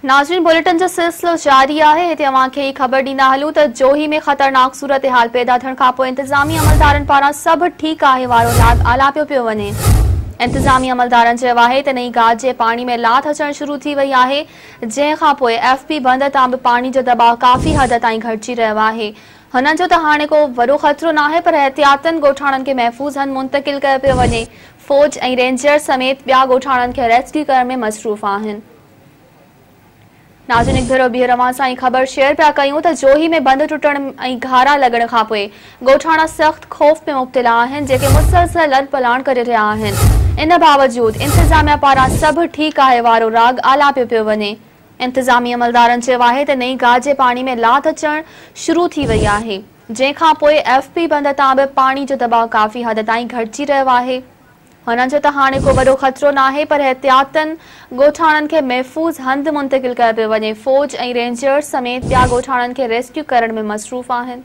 ناظرين بليٽن جو سلسلو جاري آهي. هتي اوهان کي هي خبر ڏيندا هلون ته جوهي ۾ خطرناڪ صورتحال پيدا ٿيڻ کانپوء انتظامي عملدارن پاران سڀ ٺيڪ آهي وارو راڳ آلاپيو پيو وڃي. انتظامي عملدارن چيو آهي ته نئين گاج جي پاڻي ۾ لاٿ اچڻ شروع ٿي وئي آهي جنهن کانپوء ايف پي بند تان به پاڻي جو دٻاء ڪافي حد تائين گهٽجي رهيو آهي. هنن چيو ته هاڻي ڪو وڏو خطرو ناهي پر احتياطن ڳوٺاڻن کي محفوظ هنڌ منتقل ڪيو پيو وڃي. فوج ۽ رينجرز سميت ٻيا ڳوٺاڻن کي ريسڪيو ڪرڻ ۾ مصروف آهن. ناظرين هڪ ڀيرو ٻيهر اوهان سان هي خبر شيئر پيا ڪيون ته جوهي ۾ بند ٽٽڻ ۽ گهارا لڳڻ کانپوء ڳوٺاڻا سخت خوف ۾ مبتلا آهن جيڪي مسلسل لڏپلاڻ ڪري رهيا آهن ان باوجود انتظاميا پاران سڀ ٺيڪ آهي وارو راڳ آلاپيو پيو وڃي انتظامي عملدارن چيو آهي ته نئين گاج جي پاڻي ۾ لاٿ اچڻ شروع ٿي وئي آهي جنهن کانپوء ايف پي بند تان به پاڻي جو دٻاء ڪافي حد تائين گهٽجي رهيو آهي. هنن چيو ته هاڻي ڪو وڏو خطرو ناهي پر احتياطن ڳوٺاڻن کي محفوظ هنڌ منتقل ڪيو پيو وڃي، فوج ۽ رينجرز سميت ٻيا ڳوٺاڻن کي ريسڪيو ڪرڻ ۾ مصروف آهن.